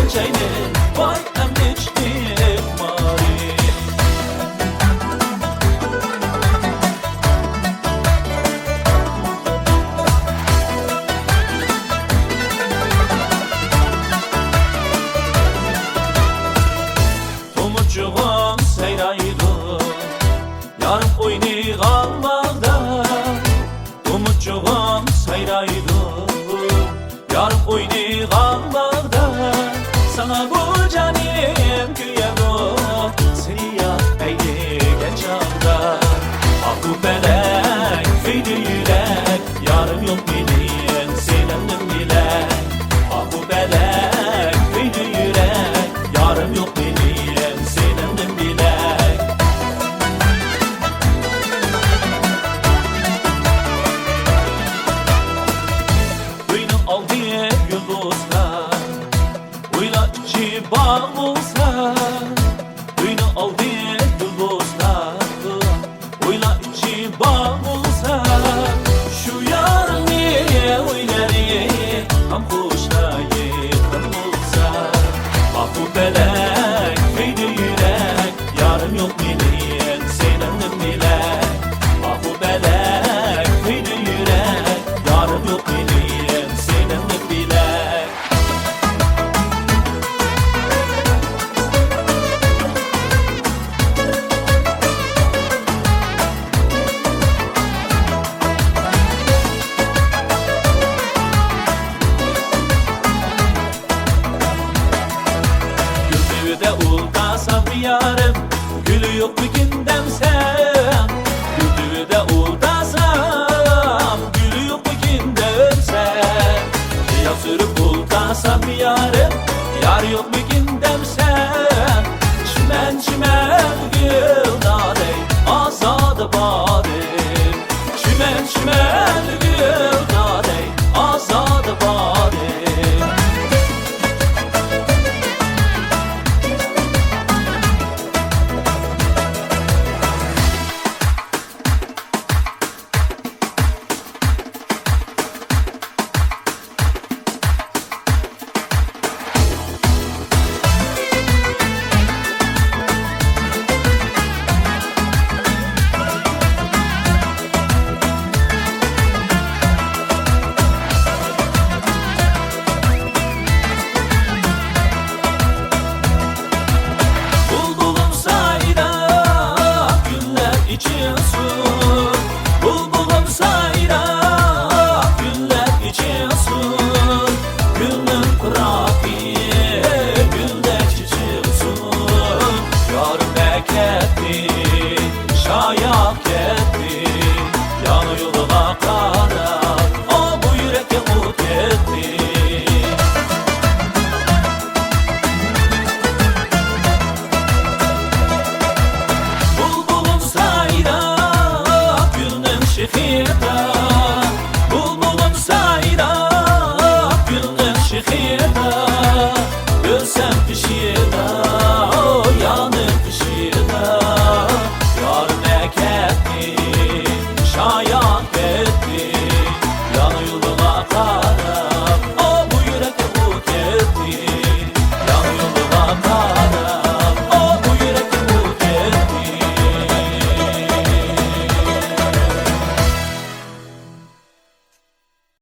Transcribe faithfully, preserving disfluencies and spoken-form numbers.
چەينى، ۋاي ئەمدى چۈشتى مارى. تومۇرچۇغۇم سايرايدۇ، يارىم ئوينىغان باغدا. تومۇرچۇغۇم سايرايدۇ، يارىم ئوينىغان باغدا. ساڭا بۇ جانىم كۆيەدۇ، سېنى ياد ئەيلىگەن چاغدا. ئاھۇ پەلەك، كۆيدى يۈرەك، يارىم يوق مېنىڭ سېنىڭدىن بىلەك. ئاھۇ پەلەك، كۆيدى يۈرەك، يارىم يوق مېنىڭ سېنىڭدىن بىلەك. ئۆينىڭ ئالدى گۈل بوستان، ھويلا ئىچى باغ بولسا. ئۆينىڭ ئالدى گۈل بوستان، ھويلا ئىچى باغ بولسا، شۇ يارنى ئۆيلىرى ھەم قوشنا يېقىن بولسا. ئاھۇ پەلەك، كۆيدى يۈرەك، يارىم يوق مېنىڭ سېنىڭدىن بىلەك. ئاھۇ پەلەك، كۆيدى يۈرەك، يارىم يوق مېنىڭ سېنىڭدىن بىلەك. گۈل تۈۋىدە ئولتۇرسام يارىم، گۈلى يوق بۈگۈن دەمسەن. گۈل تۈۋىدە ئولتۇرسام، گۈلى يوق بۈگۈن دەمسەن. خىيال سۈرۈپ ئولتۇرسام يارىم، يار يوق بۈگۈن دەمسەن. چىمەن، چىمەن گۈل دادەي، ئازادە بارىم. چىمەن، چىمەن گۈل دادەي، ئازادە بارىم. بۇلبۇلۇم سايراپ گۈللەر ئېچىلسۇن، بۇلبۇلۇم سايراپ گۈللەر ئېچىلسۇن، گۈلنىڭ پۇراقى گۈلدەك چېچىلسۇن. يارىم ئەكەتتى، شاياپ كەتتى، ياڭيۇلغا قاراپ، ئا، بۇ يۈرەككە ئوت كەتتى. بۇلبۇلۇم سايراپ، گۈلنىڭ شېخىدا. بۇلبۇلۇم سايراپ، گۈلنىڭ شېخىدا.